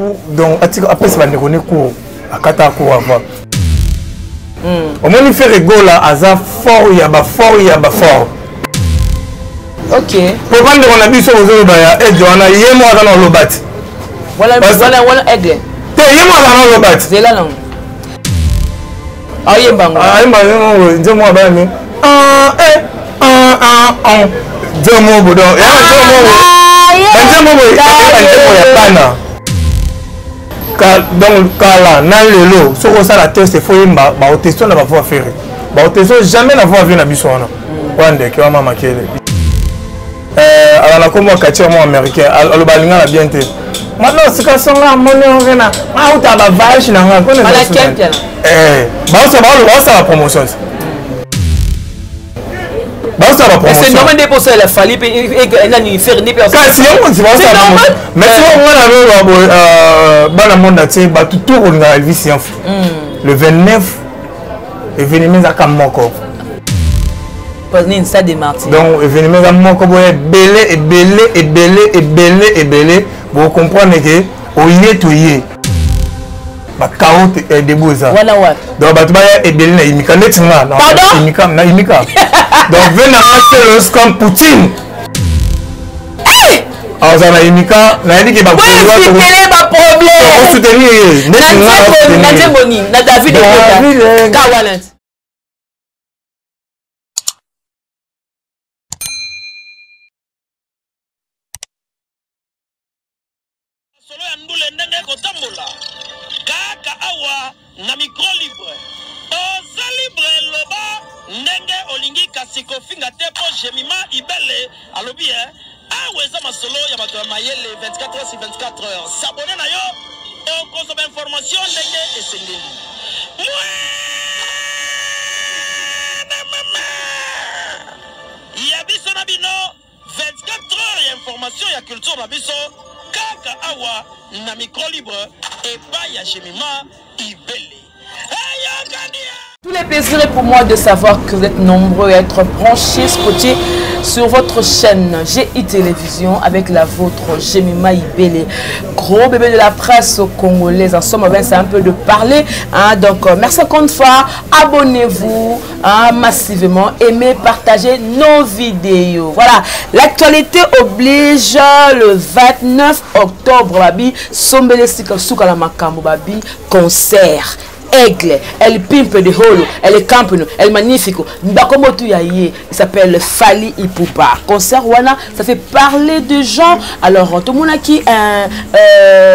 cours, donc atika apesa bandeko ne cours, akata cours avant. Omoni Ferre Gola aza fort ya ba fort ya ba fort. Ok. Po bandeko na biso bozoloba ya aigle wana, ye moko aza na oloba ti. Wana wana wana aigle. Te, ye moko aza na oloba ti. Zela nango. Ayemba ngo. Ayemba ngo nzembo moko abani. Ah eh ah ah ah. Nzembo moko donc ya nzembo moko. Ba nzembo moko ya nzembo ya bana. Donc kala na lelo soki osala test, faut yemba baoteste na bavoix Ferre, baoteste jamais na voix vie na biso wana. Wana ndeke wa mama kele ala na kombo ya quartier mo américain, aloba alinga na bien te. Maintenant sika songa amoni ongena auta bavoyage na nga baosala promotion, baosala promotion nde mpo Fally mpe nani Ferre nde mpe. Kasi yango nti baosala promotion, mais soki nga na loba boye, bana monde atie bato tour olingaka Elvis Yanfu le 29, événement ezaka moko. Nini, Stade des Martyrs? Donc événement eza moko boye, ebele ebele ebele ebele ebele. Bocomprendre ke oye toye bakao debout eza. Wana wapi? Donc bato baya ebele na Imika neti nga na Imika, na Imika. Donc ve na nga Telos comme Poutine azala na Imika, nayebi ke bakoevitele baproblème. Soutenir ye neti nga. Na nzembo nini? Na David Kawana. Solo ya ndule ndenge ekotambola kaka awa na micro libre. Oza libre, loba ndenge olingi, kasi kofinga te, mpo Jemima Ibele alobi e awa eza masolo ya bato ya mayele. 24 heures sur 24 heures, s'abonner na yo, okozwa bainformation ndenge esengeli. Mwana mama ya biso na bino, 24 heures ya information ya culture na biso kaka awa na micro libre epai ya Jemima Ibele. Eyokani. Tous les plaisirs est pour moi de savoir que vous êtes nombreux à être branchés, scotchés sur votre chaîne GI Télévision avec la vôtre Jemima Ibele, gros bébé de la presse congolaise. En somme, ben, c'est un peu de parler. Hein, donc, merci encore une fois. Abonnez-vous, hein, massivement. Aimez, partagez nos vidéos. Voilà, l'actualité oblige, le 29 octobre, Babi, Sombele Sika Suka la Makambo, Babi, concert. Aigle, El Pimpe de Holo, El Campino, El Magnifico, Bakomotu Yaye, il s'appelle Fally Ipupa. Concert wana, ça fait parler de gens. Alors, tout le monde a qui un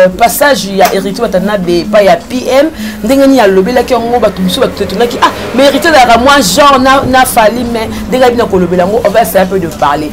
passage, il y a Héritier Watanabe, pas il y a PM, ndenge ni alobela ki yango bato mosusu bato totunaki: ah, mais Héritier azalaka moi genre na Fally, mais ndenge abina kolobela yango, on va essayer un peu de parler.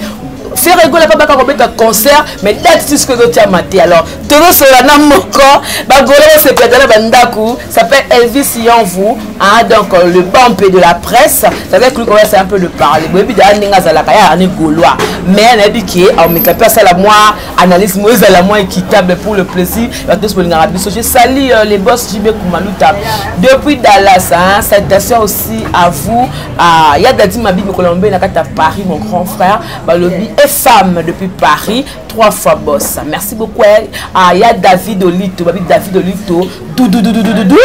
Ferre Gola pa baka kobeta concert, mais date jusque ezotiama te. Alors tozosola na moko bagola bosepelaka na bandako, s'appelle Elvis Yanvu, hein, donc le bampe de la presse. C'est avec lui qu'on va essayer un peu de parler. Boyebi daa ndenge azalaka ya ane gaulois, mais nayebi ke aomeka mpe asala mwa analyse mo ezala mwa équitable pour le plaisir bato nyonso bolingaka biso. Je salue les boss JB Kumaluta depuis Dallas, hein, salutations aussi à vous, à Yadadi Mabi Mokolo Mbe na kati ya Paris, mon grand frère balobi et femme depuis Paris, trois fois boss, merci beaucoup à ya David Olito, babi David Olito, doudou doudou doudou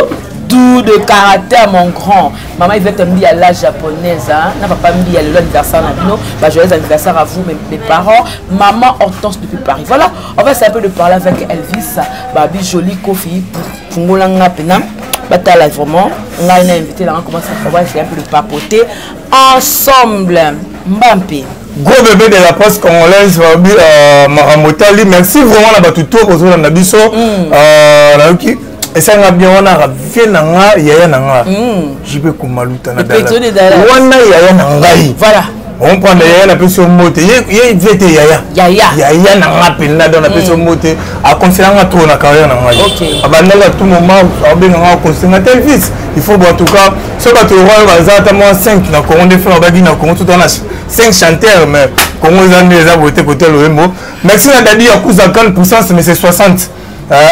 doux de caractère, mon grand. Maman Yvette Mbi à la japonaise, hein? Na papa Mbi à l'anniversaire na bino, bah, joyeux anniversaire à vous, mes parents. Maman Hortense depuis Paris. Voilà, on va essayer un peu de parler avec Elvis Babi Joli Kofi Fungola nga pena batala vraiment ngai na invité là, comment ça, on va essayer un peu de papoter ensemble. Mbampe. Gros bébé de la presse congolaise, babi makambo etali, merci vraiment na bato to kozolanda biso. Nayoki esanga bien wana vie na nga, yaya na nga JP Kumaluta na Dallas wana, yaya na ngai. Voilà. Comprendre, yaya napesi yo mbote, ye vie te, yaya. Yaya. Yaya na nga mpenza, donc napesi yo mbote, aconseille nga trop na carrière na ngai, abandaki à tout moment abenga nga, aconseille nga tel fils, il faut bon. En tout cas so bato oyo baza ata mwa 5 na Congo nde frère obaki na Congo, tout wana 5 chanteurs, mais Congo eza nde eza boye te kote loyembo. Merci na Dadi Yakuza, grande puissance, mais c'est 60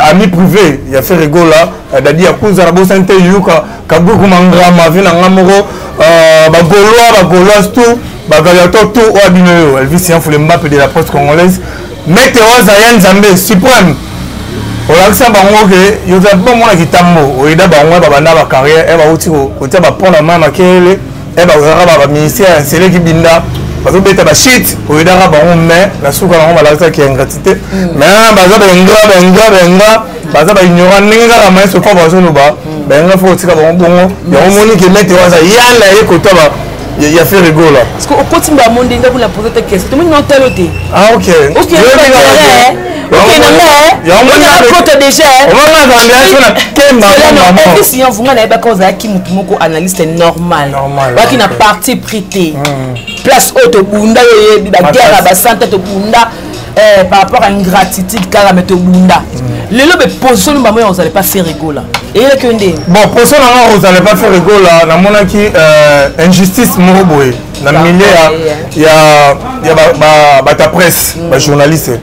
ami privé ya Ferre Gola, Dadi Yakuza. Na bosani te Yuka Kabuku Mangrama, vi na nga moko, bagaulois, bagauloise tout, bagladiateur tout oyo abino yo Elvis Yanfule Mbappe de la presse congolaise, maître Oza ya Nzambe suprême. Olakisa bango ke yo oza mpo mwana kitambo, oyeda bango babanda bacarrière, e bauti kotia bapont na mai makelele, e bazalaka baministère ya nseleki binda, bazobeta bashit, oyedaka bango, mais na suka bango balakisaki ya ingratité. Mais baza baingrat, baingrat, baingrat, baza baignorant ndenge kaka maestro fa bazoloba baingrat. Fo kotika bango bongo. Yango moni ke maître waza ya na ye kota ya Ferre Gola. Parce que okoti mba monde nga kuna poser ta question, tomoni na otalo te. Ah ok. Ok, okende déjà. Mvunga nayebaka ozalaki motu moko analyste normal, waki na parti pris te. Place oyo tobunda, yo oyebi baguerre ya basante, tobunda par rapport à ingratitude kaka, me tobunda. Lelo beposition bango ya ozala pas Ferre Gola eyelaki yo ndenge? Bon, position na nga ozala pas Ferre Gola, namonaki injustice moko boye na milieu ya bato ya presse, bajournaliste.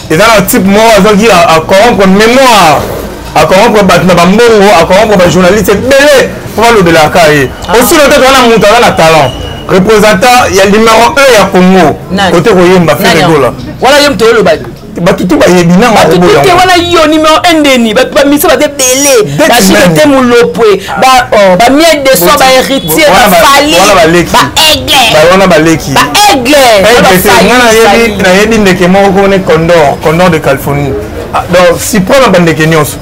Eza na type moko azwaki acorrompre mémoire, acorrompre bato na bambongo, acorrompre bajournaliste ebele mpo balobelaka ye. Osilo te, toza na moto aza na talent, représentant ya numéro 1 ya Congo kote koyemba, Ferre Gola. Wana ye moto oyoloba. Bato tu bayebi nanga. Bato tu te. Wana yo numéro 1 ndeni, bato bamisi baza ebele, bashike te, Mulopwe, bamiel de son, bahéritier, bafali, baaigle. Wana baleki. Baaigle. Nga nayebi ndeke moko kone, condor, condor de Californie. Donc sipro na bandeke nyonso,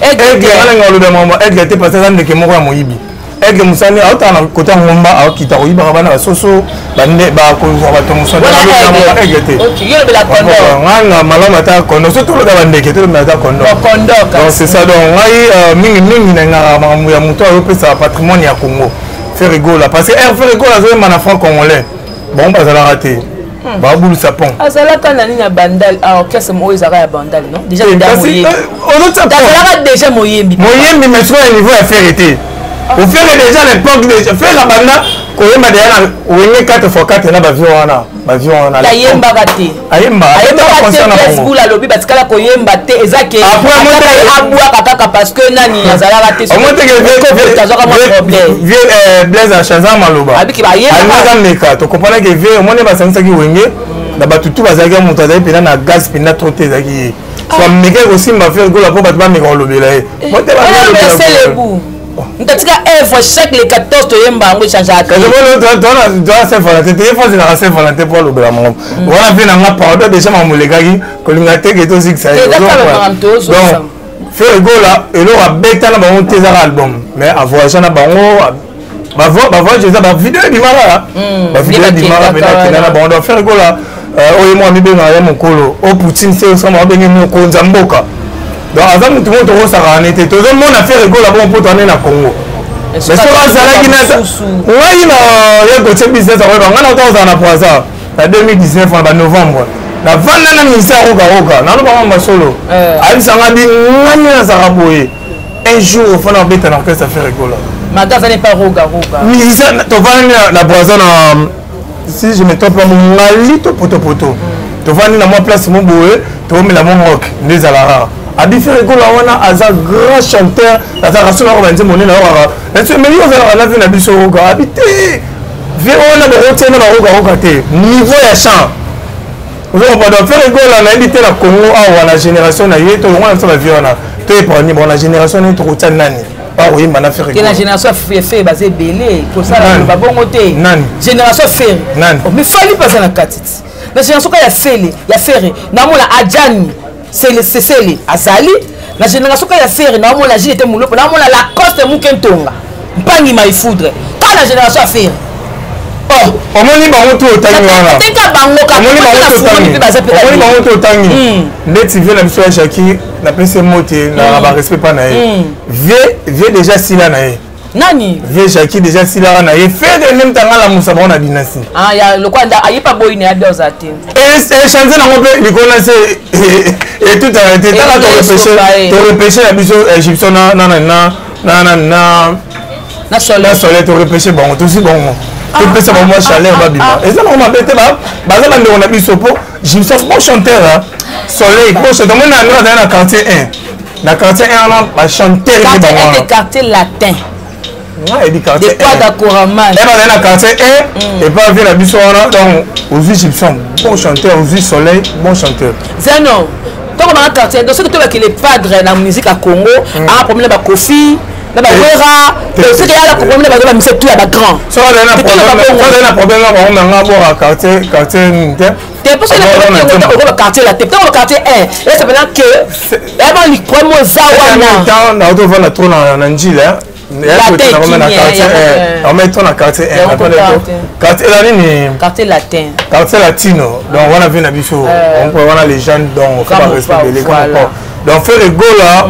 aigle nga nanga oloba makambo aigle te, parce eza ndeke moko ya moyibi. Aigle mosani aotala na kota ngomba, aokita koyibaka bana basoso, bakozwa bato mosani. Aigle te, ngai malamu ata condor. So toloba bandeke, toloba ata condor. Donc c'est ça. Donc ngai mingimingi nangaka makambo ya moto ayopesa patrimoine ya Congo, Ferre Gola, parce que air Ferre Gola azoyemba na franc congolais, bango bazalaka te, babulusa pont. Azalaka na nini ya Bandal, orchestre oyo ezalaka ya Bandal, non? Déjà azalaka déjà moyembi. Moyembi, mais sikoyo ya niveau ya Ferre te. Oferre déjà l'époque, déjà Ferre abanda koyemba déjà na Wenge 4 x 4 na bavion wana, bavion wana. Ayembaka te. Ayembaka. Ayembaka te. Blaise Bula alobi batikala koyemba te, eza ke abwaka kaka parce que nani azalaka te. Azwaka mwa problème. Blaise achanza maloba. Abiki bayembaka. Meka tokomprendre ke vie omoni basangisaki Wenge na bato tu, bazalaki moto azali mpena na gaz mpena trop te, ezalaki ye. So amekaki kosimba Ferre Gola mpo bato bameka kolobela ye. Selebu ntatika œuvre chaque le 14 toyemba yango, echangeaka. Toa Saint Valentin te, ye fo azelaka Saint Valentin mpo alobela makambo wana. Mpe nanga pardon, déjà makambo elekaki, kolinga te ke tozikisa ye. Donc Ferre Gola eloko abeta na bango te ezaka album, mais avoyage na bango, bavoyage eza bavideo ebimaka, bavideo ebimaka mpena akenda na bango. Donc Ferre Gola oyo mwa mibengaka ya mokolo o Poutine se osama babenge mokonzi ya mboka. Donc aza motu moko tokosakana ne te. Tozomona Ferre Gola bongo mpo toane na Congo, mais soki azalaki ngai na ye kotie business akoyeba ngai na ota kozala na Poisar na 2019 na banovembre, navanda na ministère rokaroka, nalobaka masolo, ayebisanga bi ngani nazalaka boye, un jour ofanda obeta na orchestre Ferre Gola. Magasin n'est pas roga roga. Musicien tovandi na Braza na, si je me trompe, mongali to potopoto, tovandi na mwa place mo boye, toomela mo rock nde ezalaka. Abi Ferre Gola wana aza grand chanteur, azalaka so nako banzembo nde nayokaka, mais yo ozalaka na vie na biso roka. Abi te, vie wana bokotia na barokaroka te, niveau ya chant ozokomprendre. Donc Ferre Gola nayebi te na Congo awa na génération na ye, tolongwa na biso bavie wana, toyeprani bon na génération na ye tokotia nani bakoyemba na Ferre? Te, na génération ya Ferre baza ebele, kosala babongo te. Nani? Génération Ferre. Nani? Mais Fally mpe aza na kati ti na génération ka ya Fele, ya Ferre. Namona Adjani Sele, Sesele azali na génération ka ya Ferre. Naomona Gile te Molopo, naomona Lacoste Muke Ntonga Mpangi Maifoudre ka na génération ya Ferre. Oh, omoni bango tu otangi wana. Teka bango. Omoni bango tu otangi ndeti vie na biso ya Jaki, napesi ye mote na barespect mpa na ye. Vie déjà sila na ye. Nani? Vie Jaki déjà silaka na ye. Ferre nde mtanga alamusa bango na dynastie. Lokola ayepa boyi na ya be oza te. Echange nango mpe likolo na se etutaka te. Tala, torepêche na biso égyptien na na na na na na soleil, torepêche bango, tozwi bango, topesa bango mwa chaleur, babima. Eza nango mabe te, baza bandeko na biso. Mpo Gibson bon chanteur, Soleil bon chanteur. Mona yango azali na quartier 1, na quartier 1 wana bachanteur nde bango wana. Quartier latin. Nga yebi quartier. 1 bazali na quartier 1 epa vie na biso wana. Donc ozwi Gibson bon chanteur, ozwi Soleil bon chanteur. Zeno. Toko banga quartier, donc soki tobaki le padre na musique ya Congo, aa problème na bakofi na bawera, soki ala problème na bazo bamise tout ya bagrand. Soki azali na problème na bango, nanga abwaka quartier nini te. Te, mpo soki na quartier la te, ntango ba quartier 1 eza mpena ke yaba problème oza wana. Naotovanda trop na njila to na quartier quartier eza nini? Quartier latin. Quartier latino. Donc wana vie na biso wana légende, donc faut barespect ebele. Donc Ferre Gola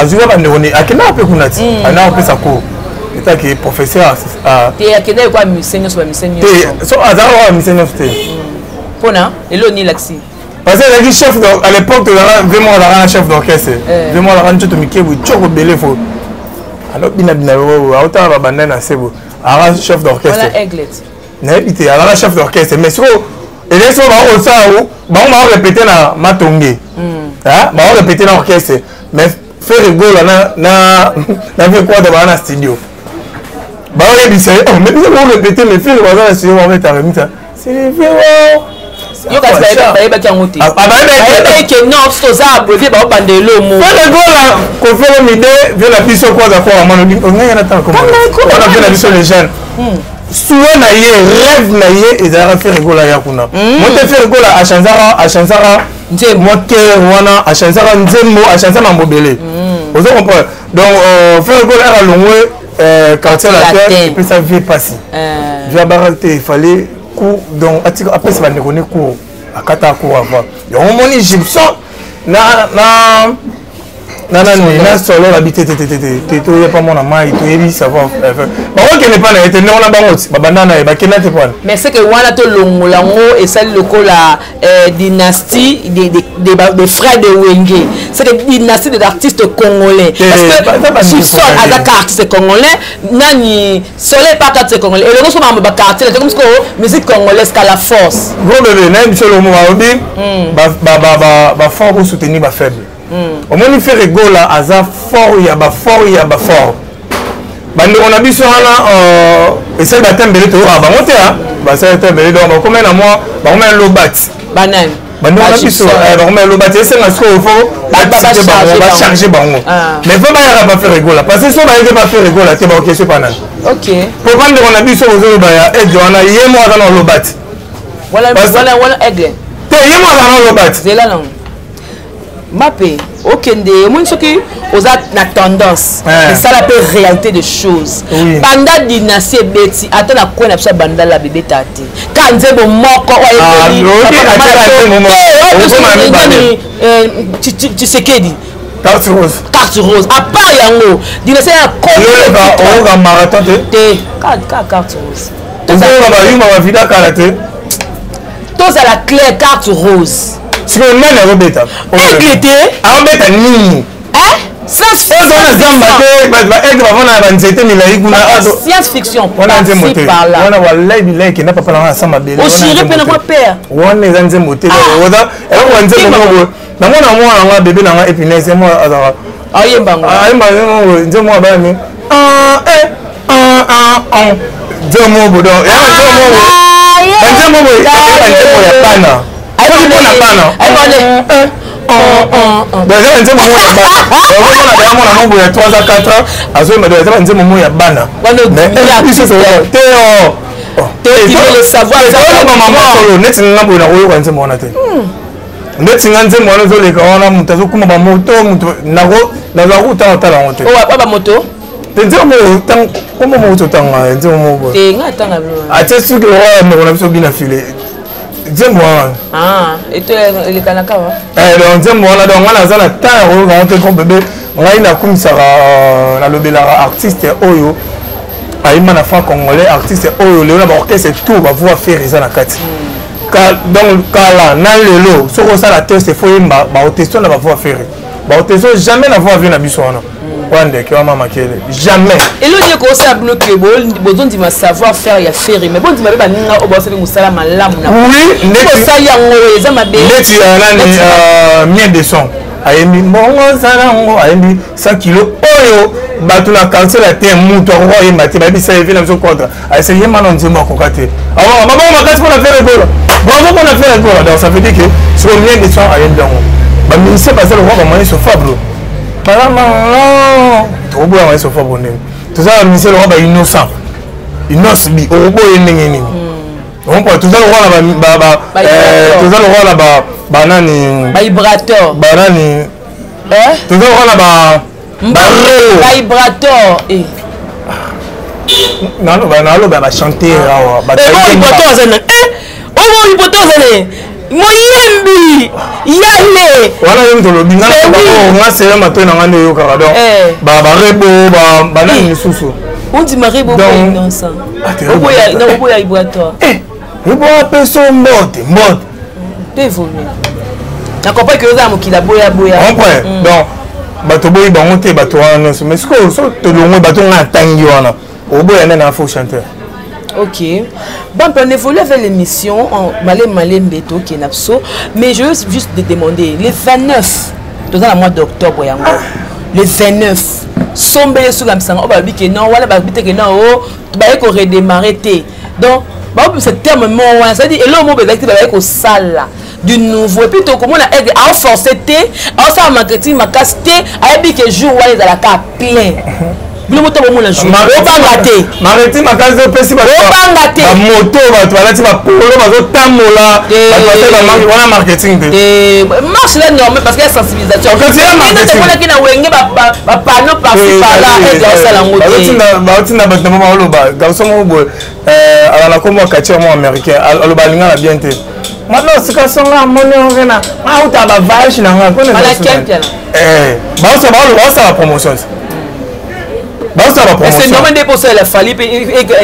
azwi kaka bandeko ne, akendaka mpe kuna ti andaka kopesa cours etaki professeur. Te, akendaki kwa mise nyonso, bamise nyonso. Te, so azalaka kaka mise nyonso te. Mpona lelo nilakisi. Parce que ezalaki chef à l'époque, tozalaka vraiment, azalaka na chef d'orchestre, vraiment azalaka nzoto mike boye, tioko ebele, fo alobina bina, aotala babanda na se boye, azalaka chef d'orchestre. Nayebi te, azalaka chef d'orchestre, mais sikoyo ezali soko bakosala bango baorépété na matonge, baorépété na orchestre, mais Ferre Gola na vie kwada baa na studio, baoyebisa ye: "Mais biso baorépété, mais Ferre baza na studio, babeta remisa." Yo kasi bayebaki yango te, bayebaki ke non, biso toza abrevier, baobanda elomo. Ferre Gola, Koffi Olomide, vie na biso kwaza kwa mwana ngai na tanga wana, vie na biso les jeunes, souhait na ye, rêve na ye ezalaka Ferre Gola ya kuna mote. Ferre Gola achangeaka moteur wana, achangeaka nzembo, achangeaka mambo ebele, ozo comprendre. Donc Ferre Gola aka longwe quartier latin, epesa vie pasi, vie abaka te, efallait cours. Donc atika apesa bandeko ne cours, akata cours avant yango. Omoni Gibson na nani na solo babi te te te te te, toyepa mwana mai, toyebi savoir bakokende mpa na ye te, ndenge wana bango ti babanda na ye bakenda te mpona. Mais c'est que wana tolongola yango, esali lokola dynastie des frères de Wenge, c'est que dynastie des artistes congolais, parce que Gibson azaka artiste congolais, nani Soleil pas artiste congolais, elongo so makambo baquartier te, comme siko musique congolaise ka la force. Gros bébé, nayebi biso lomo balobi bafort bosoutenir bafaible. Omoni Ferre Gola aza fort ya bafort ya bafort. Bandeko na biso wana esali batembele, toyokaka bango te, basali tembele, donc bakomai na mwa bakomai lobati. Banani? Bandeko na biso bakomai lobati, esenga sikoyo fo bacharge bango, mais fo bayaka ba Ferre Gola, parce que so bayeke ba Ferre Gola te, baokesio pa nani? Po bandeko na biso ozoloba ya aigle wana, ye mo aza na lobati. Wana aigle. Te, ye mo aza na lobati. Zela nango mape okende, omoni soki oza na tendance, esala mpe réalité de choses. Banda dynastie ebeti, ata na kwe na biso ya bandala bebeta te, ka nzembo moko oyo ayebeli Tshisekedi. Carte rose. Carte rose, à part yango dynastie ya Oyoka marathon te? Te, ka carte rose. Ozoyoka bayuma bavida kala te? Tozala clair, carte rose. Sikoyo nani azobeta? Aigle te. Azobeta nini? Oza na zamba te, baaigle bavanda na banzete milai kuna. Science fiction. Wana nzembo te wana, walai bilai ekenda papa nanga asa mabele. Oshiri mpe na kwa père. Wana eza nzembo te, eloko ya nzembo moko boye. Namona mwana nanga, bebe nanga epinese mo azalaka ayemba ngo. Ayemba nzembo moko abayami nzembo moko boye, donc nzembo moko boye, banzembo boye, banzembo ya bana, soki mpona bana, eza banzembo moko ya bana. Okomona deya mwana moko boye ya 3 à 4 ans azoyemba, eza banzembo moko ya bana biso te. Mama solo neti nga boye, nakoyoka nzembo wana te. Neti nga nzembo wana ezoleka wana, moto azokuma bamoto, moto nazala kutanga otala yango te. Bamoto. Te, nzembo kombo moko totanga, nzembo moko boye atie suki oyo ndeko na biso bina file, nzembo wana. Elekanaka. Donc nzembo wana, donc nga naza na temps ya koyoka yango te. Mpo bebe ngai nakumisaka, nalobelaka artiste oyo ayemba na franc congolais, artiste oyo lelo na baorchestre tout bavoix Ferre eza na kati. Donc kala na lelo, soki osala test, fo yemba, baoteste na bavoix Ferre, baoteste jamais na voix vie na biso wana wana ndeke wa mama kele, jamais. Eloni ekosala bino ke bozondima savoir faire ya Ferre, mais bondima mpe baninga oyo basali mosala malamu na Oui. Osali yango eza mabe. Neti nani, Miel de Son ayembi mbongo ozala yango, ayembi 100 kilo oyo bato na quartier latin, mutu akoka oyemba te, bayebisa ye vie na biso contre ayese yemba na nzembo, akoka te. Mabongo makasi mpona Ferre Gola, bravo mpona Ferre Gola. Donc ça veut dire que siko Miel de Son ayembi yango. Bamusicien baza lokwa bamayeso fabro balama, tokoboya mayeso fabro ndenge toza bamusicien lokwa bainnocent innoss'b, okoboye ndenge nini? Comprends, toza lokola na toza lokola na banani, bavibrator, banani, toza lokola na ba Vibrator. Naloba bachanteur awa. Vibrator aza na oyo, vibrator aza na moyembi yale. Wana yo tolobi, nga sele matoi na nga nde oyokaka. Donc barebo, banani misusu. Ondima rebo innocent, oboya vibrator. Rebo apeso mbote mbote. To évolue na comprendre que oza na mokili aboya boya. Comprend. Donc bato boyi bango te, bato wana nyonso. Mais sikoyo so tolongwe bato nga atangi wana, oboya nde na faux chanteur. Ok. Bon, on évolue avec l'émission en Malé Malembe Toke Napso. Mais je veux juste te demander, le 29, dans le mois d'octobre, le 29, sombele suka misanga oyo balobi ke non, wana balobi te ke non, o baye koredémarrer te. Donc baobimisa terme moko wana, c'est-à-dire eloko moko ezalaki te, baye kosala du nouveau. Et puis tokomona aigle aoforce te, aosala marketing makasi te, ayebi ke jour wana ezalaka plein. Bino moto bomona jour, obanga te. Marketing makasi opesi. Obanga te. Bamoto, bato balati bapolo, bazotambola, bato basali wana marketing te. Marche la normal parce que ya sensibilisation tomonaki na wenge, bapano par-ci par-là, aigle aosala yango te. Baotinda bato na bango, baoloba garçon moko boye ala na kombo ya quartier moko américain, aloba alinga na bien te. Maintenant sika songa amoni ongena auta bavoyage na nga. Baosala promotion, baosala promotion nde mpo Fally mpe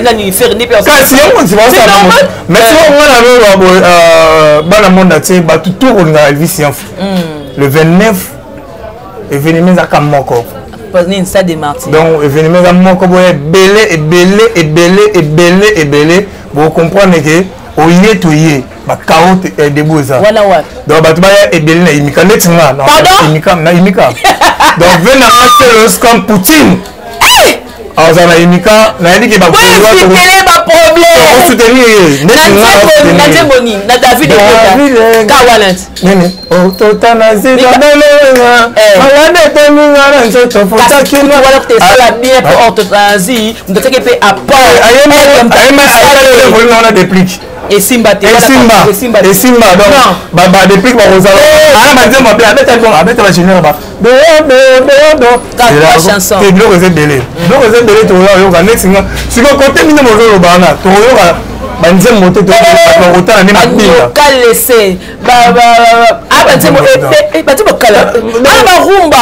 nani Ferre nde mpe. Kasi yango nti baosala, mais siko nga na loba boye, bana monde atie bato tour olingaka Elvis Yanfu, le 29 événement ezaka moko. Nini, stade des Martyrs. Donc événement eza moko boye, ebele ebele ebele ebele ebele. Bocomprendre ke oye toye bakao debout eza. Wana wapi? Donc bato baya ebele na imika neti nga na na imika. Donc ve na nga telos comme Poutine azala na imika, nayebi ke baproblemesoutenir ye. Na nzembo nini? Na David Kawana? Nini, orthothanasie, malade etoninga na nzoto. Fotakina esala bien po orthothanasie moto atiaki mpe apport. Ayemba wana déplique. Esimba te. Esimba, esimba. Donc badéplique bakozala ana banzembo ape abeta abeta bagénère ba chanson. Biloko eza ebele, biloko eza ebele. Toyoka neti nga sikoyo kote bino bozoloba wana, tokoyoka banzembo te, bakotala nde mapinga. Kalese banzembo kala ana barumba.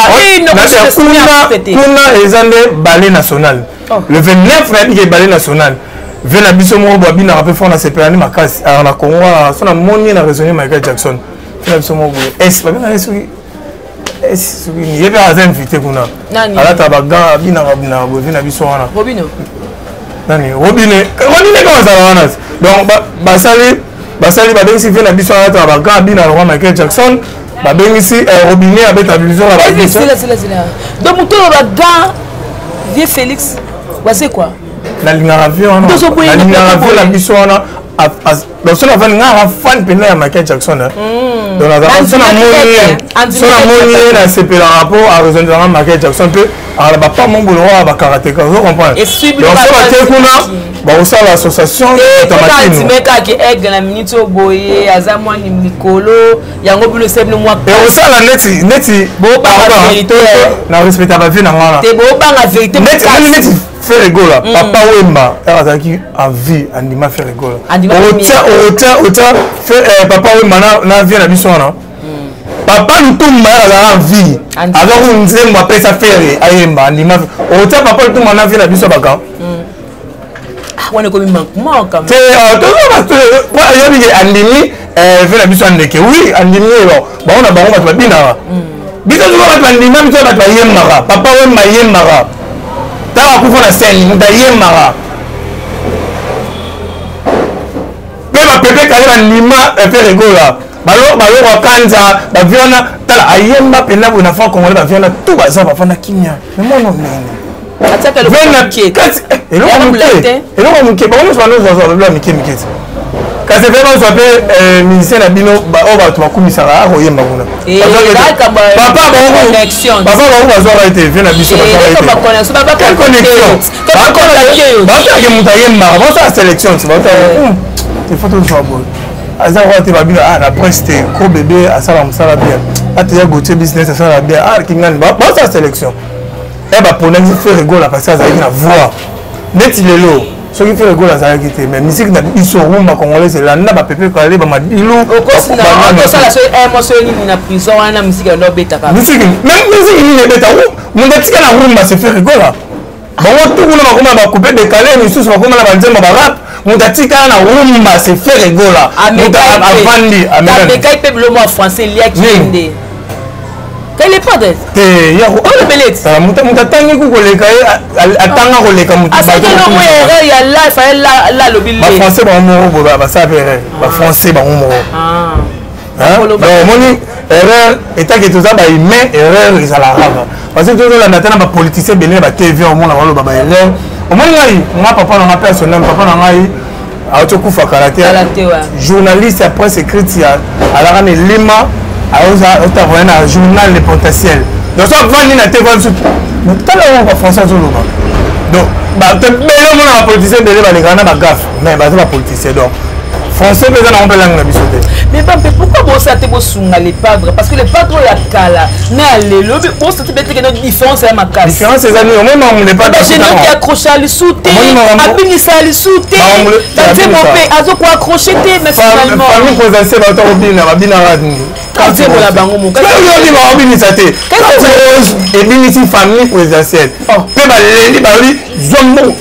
Kuna eza nde ballet national le 29. Nayebi ke ballet national ve na biso moko bo abinaka mpe fort na sepelani makasi aka na Congo wana. So namoni na raisonner Michael Jackson, ve na biso moko boye s babengaka soki soki ye mpe aza invité kuna, alata bagan, abinaka binaka boye, ve na biso wana. Nani, Robine, Robine kaka azala wana. Donc basali babengisi ve na biso, alataka bagan, abinaka lokwa Michael Jackson. Babengisi Robinet, abeta biso na. Donc moto oyo bagan, vieux Félix waze quoi. Nalingaka vie wana, nalingaka vie na biso wana. Donc so navandi, nga aka fan mpenza ya Michael Jackson. Donc nazalaka so namoni ye, nasepelaka mpo arejoindranga Michael Jackson mpe akala bapa mombolo oyo bakarateka, ozo comprendre. Donc so batie kuna, bakosala association. Kaka aigle na minute oyo boye aza mwani likolo yango, bino ese bino mwa. Ekosala neti na respecta bavie na nga wana. Te, bobanga vérité. Neti Ferre Gola, Papa Wemba ere azalaki en vie, andima Ferre Gola. Otia otia otia Papa Wemba na vie na biso wana. Papa Lutumba ere azalaka en vie, azwaki nzembo apesa Ferre ayemba, andima. Otia Papa Lutumba na vie na biso baka. Wana ekomi manquement. Te, oyebi ke andimi vie na biso ya ndeke. Oui, andimi ye. Bango na bango bato babinaka, biso soki bato bandima biso, bato bayembaka. Papa Wemba ayembaka, ntango akufa na scène, moto ayembaka mpe bapepe kale bandima Ferre Gola, baloko kanza bavie wana. Tala, ayemba mpenza boye na franc congolais, bavie wana tout baza bafanda kimia. Me mwana ndenge eloko moke, eloko moke, bango nyonso banozwazwa babilo ya mike mike te. Kasi mpe bazwa mpe euh, musicien na bino oyo bato bakumisaka akoyemba kuna. Eh, papa bango bazwaka ete vie na biso eh, connexion baotake moto ayembaka basala sélection ti baotake il faut tozwa boye aza kaka te babino ah na presse te ko bebe asala mosala bien ateya gautier business asala bien ah kingani basala sélection e baponaki Ferre Gola parce que azalaki na voix neti lelo. Soki Ferre Gola azalaki te, mais musique na biso rumba congolaise elanda ba Pepe Kalle, ba Madilu, osala soki un mois soki nini na prison wana musique yango obetaka. Musique même musique nini ebeta moto atika na rumba c'est Ferre Gola. Bango tout kuna bakoma ba coupe décalé, misusu bakoma na banzembo ba rap, moto atikala na rumba c'est Ferre Gola. Moto avandi amekai mpe biloko ya français eliaki nde. Quel est pas te ya olobele tala moto moto atangi ku koleka ye atanga koleka moto asaki eloko erreur ya la fallait la la alobi le ba français bango moko boye basala mpe erreur ba français bango moko donc omoni erreur etake toza ba humain erreur ezalaka kaka parce que tozolanda ata na bapoliticien ebele na batv omona baloba ba erreur. Omoni ngai nga papa na nga personnel, papa na ngai auti okufa kala te, journaliste ya presse écrite ya alaka na elima, aotravaille na journal Le Potentiel. Donc so avandi na te biso tala oyo bafrançais azoloba. Donc bato ebele omona bapoliticien ebele balekaka na bagafe, mais baza bapoliticien, donc français mpe eza nango mpe langue na biso te. Mais bampe pourquoi bosala te bosunga le padre? Parce que le padre oyo ya kala na ya lelo, bosala te beteke no différence ya makasi. Différence eza nini? Omoi makambo le padre bagénérique accrocha lisu te, abinisa lisu te, banzembo mpe azokoaccroche te, mais finalement famille présidentielle bauta kobina, babinaka nini? Nzembo na bango mokoyobi baobinisa te, ebinisi famille présidentielle mpe baleli balobi zwa mbongo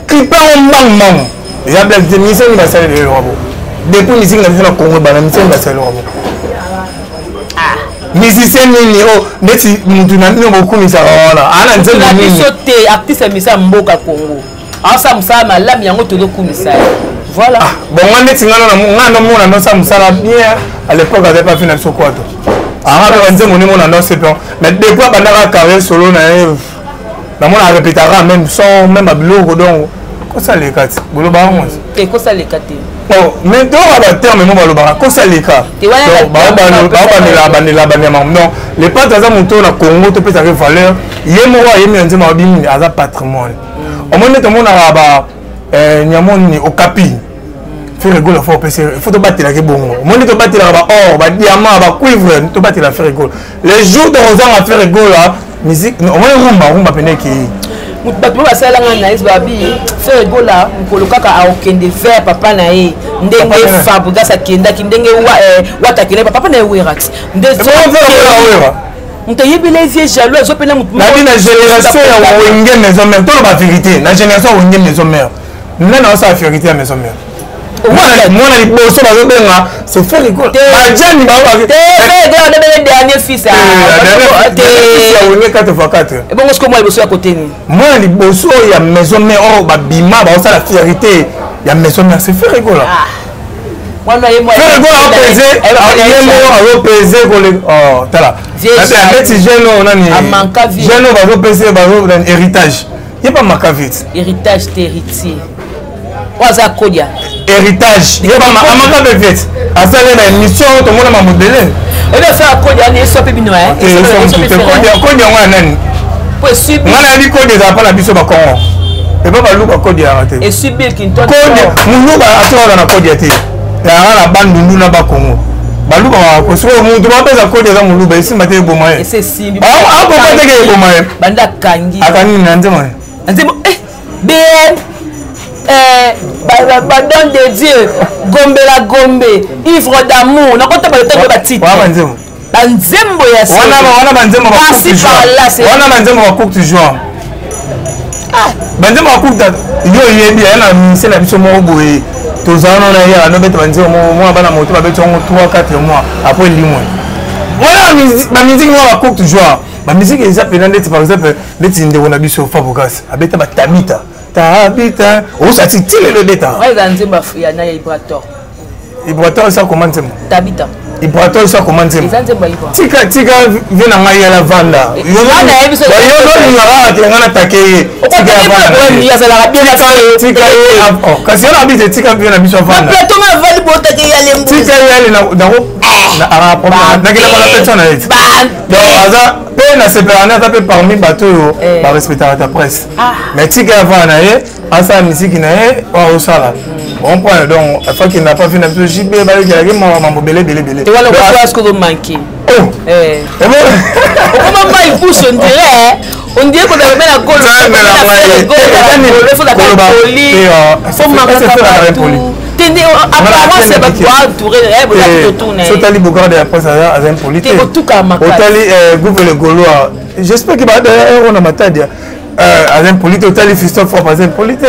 clipe yango mbangu mbangu. Eza blague te. Miseni basali lelo wabo depuis musique na biso na Congo bana miseni basali wabo musicien nini o neti mutu na bino bokumisaka wana ana nzembo nini? Biso te, artiste ya misa mboka Congo aosala mosala malamu, yango tozokumisa ye, voilà. Ah, bon, nga neti nga nomona nosala mosala bien. À l'époque azali pa fi na biso kwato anga mpe banzembo nde mona nose pe, mais depuis abandaka carrière solo na ye, namona arépétaka même son, même babiloko. Donc kosaleka ti boloba yango. Te, kosaleka te. Oh, mais toyoka baterme mo balobaka kosaleka, baobandela bandela bandela makambo. Donc le padre aza moto na Congo topesaka valeur. Ye moko ayemi na nzembo abi nini, aza patrimoine. Omoni nde tomonaka ba nyamo nini, okapi. Ferre Gola fo opesa, fo tobatelaka ebongo. Omoni tobatelaka ba or, ba diamant, ba cuivre, tobatela Ferre Gola. Le jour tokozanga Ferre Gola, musique omoni rumba rumba pene ekei. Bato oyo basalelanga analyse babi Ferre Gola mokolo kaka akokende vers papa na ye, ndenge Fabregas akendaki, ndenge Wata akendaki, papa na ye Werax nde moto ayebela ye vieux jaloux azopena motu. Nabi na génération ya Wenge Maison Mère, toloba vérité, na génération ya Wenge Maison Mère nde naosala fierité ya Maison Mère. Mwana liboso bazobenga c'est Ferre Gola, bajani. Dernier fils ya Wenge 4 x 4. Ebongo siko mwana liboso ya koteni? Mwana liboso ya Maison Mère oyo babima baosala fierité ya Maison Mère, c'est Ferre Gola. Ferre Gola apese ye moko, azopese kole. Tala neti jeune oyo nani, jeune oyo bazopese bazo héritage, ye pa maka vite. Héritage te, héritier oyo aza kodia. Héritage ye amaka mpe vite, asali na émission tomona mamodele. Oyebi asala kodia wana eso mpe bino. Kodi yango ya nani? Nga nayebi kodi ezala mpa na biso bakongo, epa baluba kodi yaka te. Moluba atokaka na kodi ya te, yaka na Bandundu na Bakongo. Baluba sikoyo mutu bapesa kodi eza moluba, esimba te, eboma ye, akoka teke eboma ye. Banda akangi. Akangi na nzembo. Nzembo bm badon de Dieu, Gombe la Gombe, Ivre d'amour, nakota balotango batitre. Banzembo. Banzembo ya wana, banzembo wana, banzembo bacourte joie, banzembo bacourte. Yo oyebi aya na mise na biso moko boye, tozala nano ye anobeta banzembo moko mwa bana moto babeti yango 3 4 mois après limwe. Wana bamusique moko bacourte joie, bamusique eza mpena ndeti par exemple neti ndeko na biso Fabregas abeta batabita tabita osati ti lelo ebeta. Eza nzembo ya na ya Ibrator. Ibrator esa koma nzembo. Tabita. Ibrator esa koma nzembo. Eza nzembo ya Ibra. Tika tika vie na ngai yala vanda. Yolingaka. osalaka nga natake ye. Tika ye, kasi yo na biso, tika mpe na biso avanda. Plateau nga avandi, botake ye alembu. Tika ye ale nakenda bala petio na ye. Donc aza mpe nasepelaka nde aza mpe parmi bato oyo barespectaka ta presse, mais tika ye avanda na ye, asala misiki na ye oyo azosala, comprendre. Donc afakenda pa fi na biso JB, bayokelaki mawa, mambo ebele ebele ebele. Wana okosoa ozomanke. Okoma mai bouche, on dirait kozala na golo fo makaka bato tende. Apparence bato baentouré tourne. Otali Bogard de la presse, aza impoli te. Otuka makasi. Otali gouve le Gaulois, j'espère que baero na Matadi, aza impoli te. Otali Fiston Frappe, aza impoli te.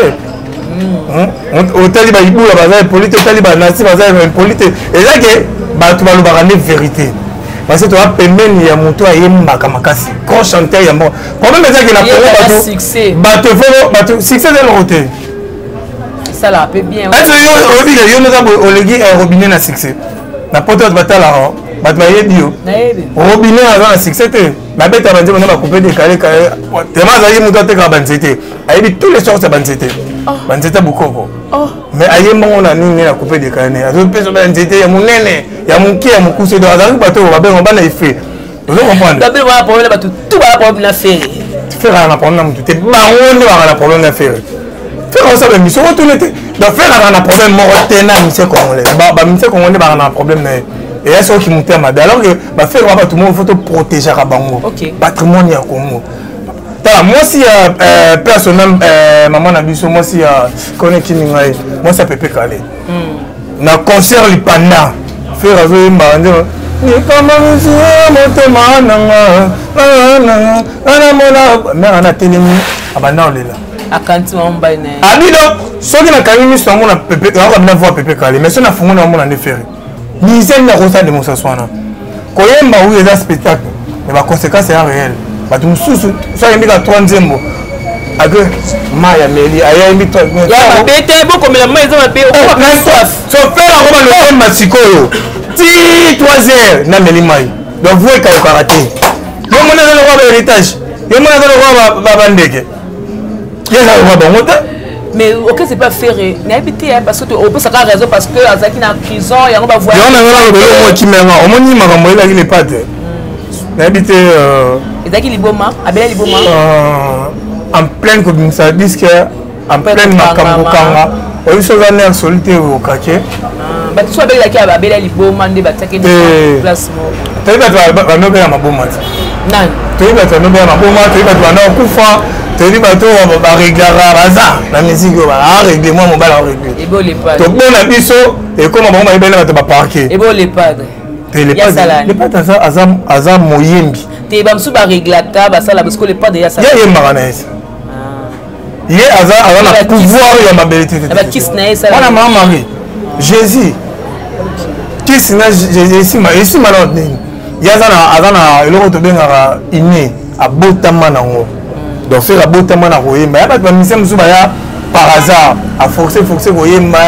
Otali baibula, baza impoli te. Otali banasi, baza impoli te. Eza ke bato balobaka nde vérité, parce que toza pembeni ya moto ayembaka makasi, grand chanteur ya moko. Problème ezaki na Congo, bato bato bato succès eza eloko te. Esalaka mpe bien. Oyebi ke yo noza oleki robinet na succès na poto. Bato batalaka, bato bayebi yo. Robinet aza na succès te. Babeta banzembo na bacoupé décalé tema. Azalaki moto atekaka banzete, ayebi tous les sortes ya banzete, banzete ya bokoko, mais ayembango na nini? Na coupé décalé. Ne azopesa banzete ya monene, ya moke, ya mokuse. Donc azalaki bato oyo babenga bana efe, ozo comprendre. Problème, bato tout bala problème na Ferre. Ferre aza na problème na motu te. Bango nde baka na problème na Ferre. Ferre osala émission, otuni te. Donc Ferre aza na problème moko te na musicien congolais. Bamusicien congolais nde baka na problème na ye, eya soki motema mabe, alors que baFerre ba bato moko faut toprotégeaka bango, patrimoine ya Congo. Tala mwasi ya personnel, mama na biso, mwasi ya kone kimi ngai, mwasi ya Pepe Kale, na concert lipanda, Ferre azoyembaka nde likama misia motema nanga anamona mare ana atelemi, abanda kolela. Akanti mama mobali na ye. Abi donc soki nakangi miso, namona Pepe, nakoka voix Pepe Kale, mais soki nafungoli, namona nde Ferre. Musicien nini akosala démonstration wana? Koyemba oyo eza spectacle, mais baconséquence eza réel. Bato mosusu so ayembi kaka trois nzembo, ake mai ameli, ayembi. Mabe te, bokomela mai eza mabe. So Ferre akoma loyemba sikoyo ti 3 heures, nameli mai, donc voix ekawukaka te. Yo moni aza lokola bahéritage, yo moni aza lokola bandeke, ye eza lokola bango te. Mais ok, c'est pas Ferre, nayebi te, parce que opesaka raison parce que azalaki na prison yango. Bavoyango na nga nalobeli omo ekimenga, omoni makambo oyelaki lepa te, nayebi te. Ezalaki liboma, abela liboma. En pleine kobimisa disque, en pleine makambo kokanga, oyebi so oza nerf soli te, okake. Bato so abelaki, abela liboma nde batiaki place moko. Toyebi bato bandobela maboma te. Nani? Toyebi bato bandobela maboma, toyebi bato banda kokufa, toyebi bato bareglaka, baza na musique oyo baregle, mwa mobali aregle. Tobona biso ekoma bango bayebeli bato baparke. Ebo le padre. Le padre aza moyembi. Te, bamosusu bareglaka, basala parce que le padre ye ayembaka na ye, ye aza na pouvoir ya mabele te. Wana mama Marie, Jésus, kisi na Jésus esima na nini? Ye aza na eloko tobengaka inné, abotama nango. Donc Ferre abotama na koyemba. Ya bato bamusicien mosusu baya par hasard, aforce force koyemba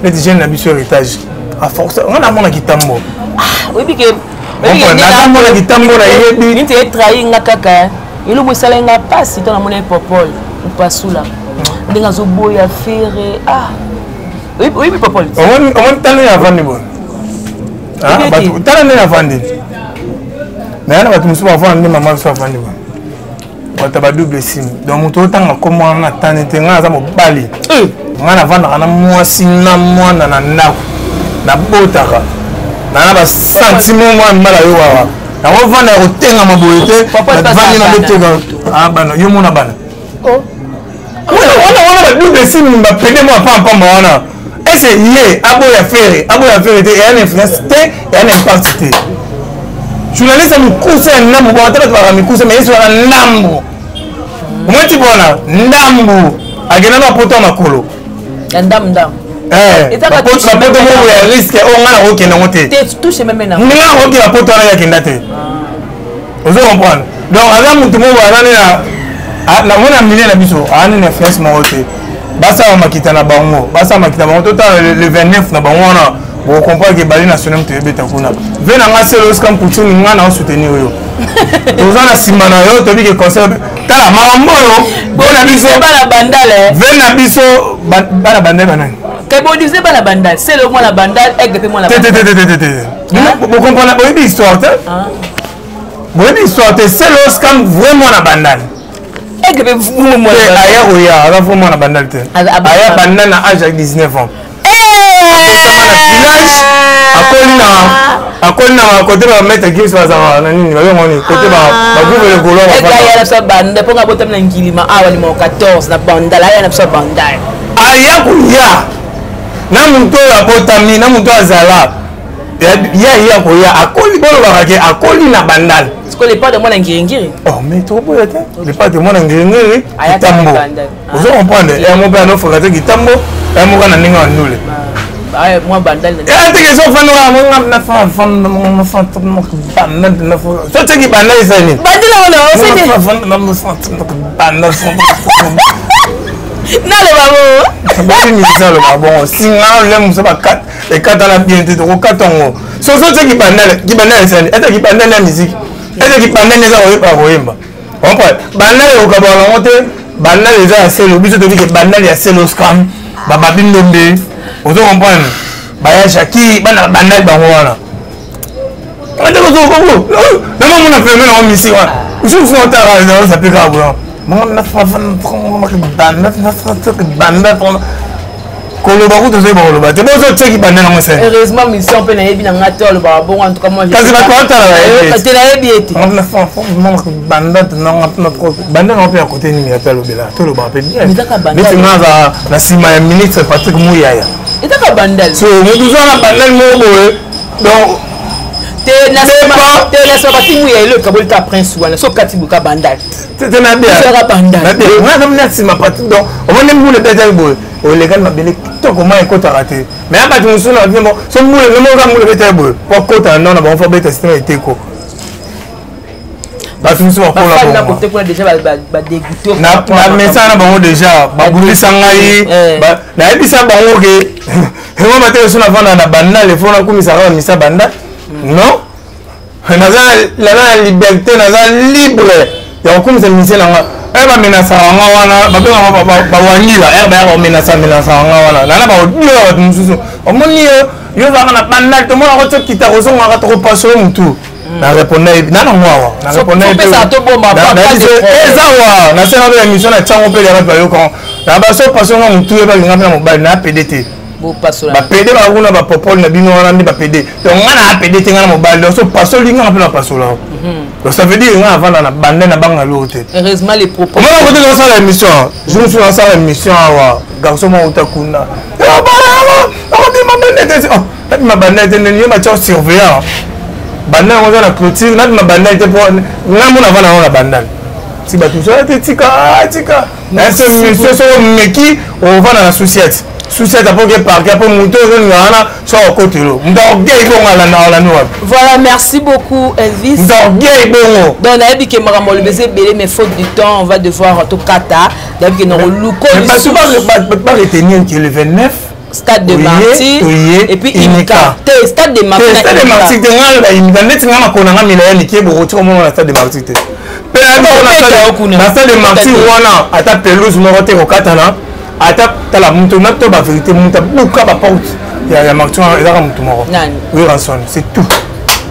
neti jeune na biso Héritage, aforce. Nga namona kitambo. Oyebi ke Nazamona kitambo, nayebi. Nini etrahi nga kaka, eloko esala nga mpasi to namona ye Popol Opasula, ndenge azoboya Ferre. Ah, oyebi Popol? Omoni, tala ndenge avandi boye, tala ndenge avandi naye na bato mosusu bavanda nde mama biso avandi boye, bato badouble sim. Donc moto otanga kombo wana na tani te. Ngai naza mobali, ngai navandaka na mwasi na mwana na ndako, nabotaka na basentiment. Mwana mibala yo wawa nakovanda ya kotengama boye te, navandi na boteka bana, yo mona bana wana wana badouble sim, bapede mwa pampamba wana. Ese ye aboya Ferre, aboya Ferre te, eya na influence te, eya na impact te. Journaliste ya mikuse ya ndambu bongo ata bato baka mikuse, mais yesu wana ndambu omoti bona ndambu akenda na poto ya makolo. Ya ndambu ndambu. Bapoto moko ya risque oyo ngai nakokende yango te. Ndenge nakokende bapoto wana, yakenda te, ozo comprendre. Donc aza motu moko aza nde namona milieu na biso, aza nde na influence moko te. Basala makita na bango, basala makita na bango, totala le 29 na bango wana, bokocomprendre ke bale national moto ebeta kuna. Ve na nga selo osika mputini, nga na osoutenir yo, toza na nsima na yo, toyebi ke concert. Tala makambo oyo mpona biso bana bandale. Ve na biso bana bandale banani? Ke bodise bana bandale, Sele mwana bandale, Aigle mpe mwana. Te te te te te te, bocomprendre, boyebi histoire te, boyebi histoire te. Sele Scam, vrai mwana bandale. Aigle mpe mwana. Aya koya, aza vrai mwana bandale te. Aya bandale na age ya 19 ans, village, akoli na kote ba Maître Gims bazalaka na nini, babengo nini, kote bagroupe lekolo. Aya na biso banda mpo nga botami na Ngilima awa, numéro 14 na Bandal. Aya na biso Bandal. Aya koya na moto oyo abotami na moto azala ya ye koya, akoli, bolobaka ke akoli na Bandal. Sikoyo le padre mwana Ngiringiri. Oh, mais tokoboya te, le padre mwana Ngiringiri, Kitambo, ozo comprendre, yango mpe anofoka te, Kitambo yamoka na ndenge ya ndule. Mwa Bandal. Teke so fanda so teki banda esani. Bandela wana. Naloba bo balimisa, aloba bongo singa ole moso ekatana bien te, tokokata yango. Soso te kibandale, kibandale esani ete kibandale ya musique, ete kibandale eza koyeba koyemba, comprendre. Bandale ekokabaka yango te, bandale eza ya Selo. Biso toyebi ke bandale ya Selo Scam, bababi ndombe, ozo comprendre, baya Jaki, bana bandale bango wana. Namamona pembe nango misi wana mosusu otaka ozape kaka boya banda koloba kutu ozoyeba koloba te, bozotiaki banda nango se. Heureusement mission mpe nayebi na nga te, olobaka bongo. En tout cas moi Kasi bato batala. Te, nayebi ete. Banda banda nango mpe ya kote nini ate alobela, tolobaka mpe bien neti nga aza na nsima ya ministre Patrick Muyaya. Ezaka Bandal. So motu oza na Bandal moko boye, donc Te, na nsima Patrick Muyaya, elo ekaboli ka prince wana so kati buka Bandal. Te, na nsima Patrick, donc omoni mbula ebetaki boye, olekani mabele kitoko, mai ekotaka te. Mais ya bato mosusu na bato so mbula emoka, mbula ebetaki boye po akota na ndako na bango, fo abeta système eteko. Bato mosusu bakola na mesa na bango déjà, babundisa ngai. Nayebisa bango ke yango matele so navanda na Bandal, efo nakumisaka bamisa Bandal. Non, naza na liberté, naza libre ya kokumisa misie na nga. E bamenasaka nga wana, babengaka bawangila ere bayaka komenasa, menasaka nga wana nana baaudio ya bato mosusu. Omoni yo, yo ozalaka na Bandal, tomonaka ti okita kozongaka, tokopaso yo motu. Na répondre na nango awa, na répondre eza wa nasala mpe émission na ntiango mpe ya bato bayoka na baso paso nga motu ye balinga mpe na mobali na apd te. Bapede bakuna bapopole na bino wana nde bapede. Donc nga na apd te, nga na mobali. Donc so pasoli nga mpe na pasola. Donc ça veut dire nga avanda na bande na banga loo te. Heureusement les propos. Omona kote nasala émission, jour mosusu nasala émission awa, garçon moko uta kuna, akobima bande te, nabima bande te ndeni ye batia surveillant bandal yango eza na clôture. Nabima bandal te mpo nga mona avanda yango na Bandal si bato mosusu te. Tika, tika monsieur, soko omeki ovanda na susiete, susiete apoke parke apo moto ozolinga wana so akotelo moto akogei bongo, alanda alandi wapi? Voilà, merci beaucoup Elvis. Moto akogei bongo. Donc nayebi ke makambo olobi eza ebele, mais faute du temps, on va devoir tokata. Nayebi ke nakoluko. Bato baretenir ke le 29 Stade de Martyr et puis Imika te, Stade de Martyr. Stade de Martyr te, nga na Imika neti nga makolo na nga milaya mike, bokoti komona na Stade de Martyr te. Mpe na Stade de Martyr wana ata pelouse moko te kokatana. Ata tala moto na to bavérité, moto abuka baporte ya Martyr wana ezaka motu moko, Werrason, c'est tout.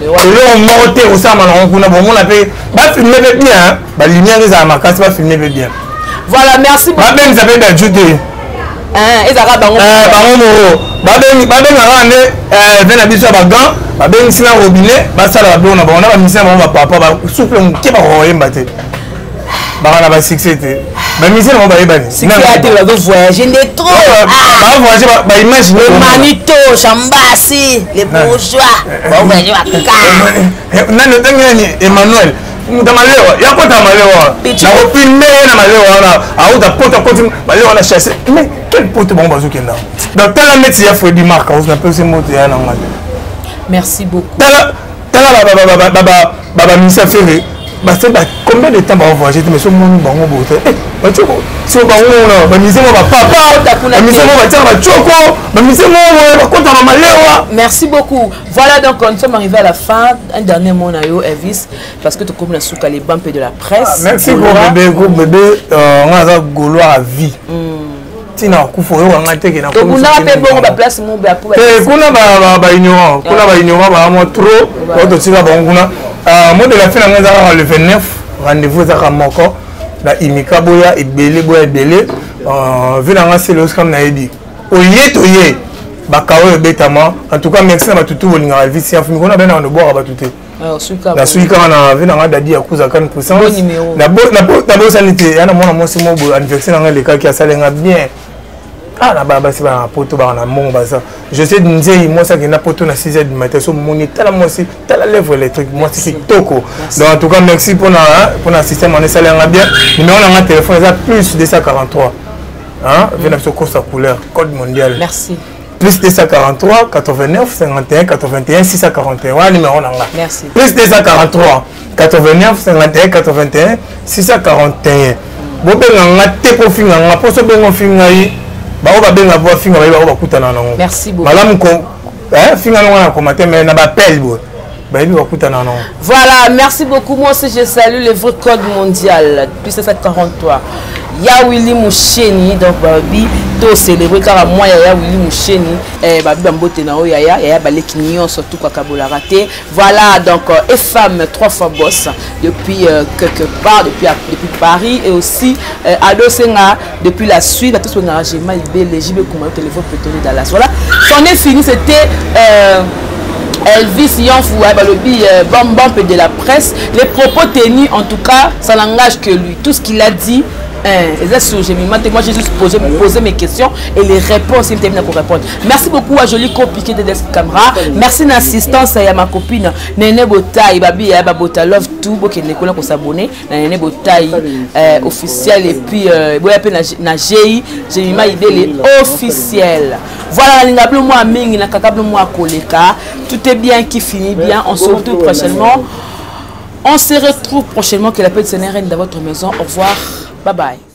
Eloko moko te kosalama nango kuna. Bomona mpe bafilme mpe bien, balumière ezala makasi, bafilme mpe bien. Voilà, merci. Babengisa mpe Daju te. Ezalaka bango. Bango moko babengaka nde ve na biso ya bagan, babengisi na robinet, basala babiloko na bango na bamisi na bango, bapapa basouffle moke, bakokoyemba te, baka na basuccès te, bamisi na bango bayebani. Te, bazovoyage nde trop. Bavoyage, baimage. Manito Chambasi, les bourgeois bavoyage baka. Nani otangi? Nani? Emmanuel muta malewa, ya kota malewa, nakofilme ye na malewa wana, auta poto, akoti malewa wana chasse. Mais quel poto bango bazokenda? Donc tala neti ya Fredi Mark napesi moto ya nanga te. Merci beaucoup. Tala, tala bamisa Ferre. Base ba combien de temps bavoyage te, mais so moni bango boye te, batioko so bango wana bamise mo bapapa, bamise mo batiaka batioko, bamise mo boye bakota na malewa. Merci beaucoup. Voilà, donc nous sommes arrivés à la fin. Un dernier mot na yo, Elvis, parce que tokomi na suka, les bumps de la presse. Ah, merci gros bébé, gros bébé. Nga aza gaulois à vie. Ntina akufa oyoka ngai te. Tokundaka mpe bongo baplace mo. Te, kuna baignorant, kuna baignorant baa mwa trop oyo totika bango kuna. Mot de la fin na ngai eza kaka le 29, rendez-vous eza kaka moko na imika. Boya ebele, boya ebele. Vi na ngai sele osikam nayebi oye toye bakawa ebetama. En tout cas, merci na bato tu bolingaka Elvis Yafu. Mikolo na bena nobwaka bato te, nasuki kaka na vi na ngai Dadi ya Kuza Kan Puissance. Nabosani te ya na mwana mwasi mo boye, anniversaire na ngai elekaki, asalenga bien. Ah, na bana basi bana na poto, baka na mbongo baza. Je sais nzei mwasi akenda poto na 6 heures du matin, so moni tala mwasi, tala lèvre électrique, mwasi kitoko. Donc en tout cas, merci mpona système wana esali yanga bien. Numéro na nga téléphone eza plus 243, hein, ve na biso kosa couleur code mondial. Merci. Plus 243 89 51 81 641, wana numéro na nga. Merci. Plus 243 89 51 81 641. Bobenga nga te mpo finga nga, mpo so benga ofinga ngai, bango babenga mpo bafinga, baye bango bakutana nango. Merci beaucoup. Malamu ko finga nango na koma te, mais na bapele boye bayebi bakutana nango. Voilà, merci beaucoup. Moi aussi, je salue le vrai code mondial plus 743 ya Willy Musheni. Donc babi to célébrer kaka mwa ya Willy Musheni, eh, babi bambote na oyo yaya yaya baleki nyonso tu kakabolaka te. Voilà, donc et femme trois fois boss depuis quelque part, depuis Paris, et aussi Ado Senga depuis la Suisse, bato songaka Jema Ibele JB Kuma téléphone pétrolier Dallas. Voilà, c'en est fini. C'était Elvis Yanfou, balobi bam bam de la presse. Les propos tenus, en tout cas, ça n'engage que lui. Tout ce qu'il a dit, hein, eza sur Jemima te. Moi, j'ai juste posé mes questions et les réponses, il me pour répondre. Merci beaucoup à Jolie Copiqué de Desk Camera. Merci na assistance ya ma copine Nene Botaï, babi ya Babota Love tout bokende kuna ko s'abonner na Nene Botaï officiel, et puis boya pe na GI Jemima Ibele officiel. Voilà, nalinga bino mwa mingi, na kaka bino mwa koleka. Tout est bien qui finit bien. On se retrouve prochainement. On se retrouve prochainement. Que la paix de Seigneur règne dans votre maison. Au revoir. Bye bye.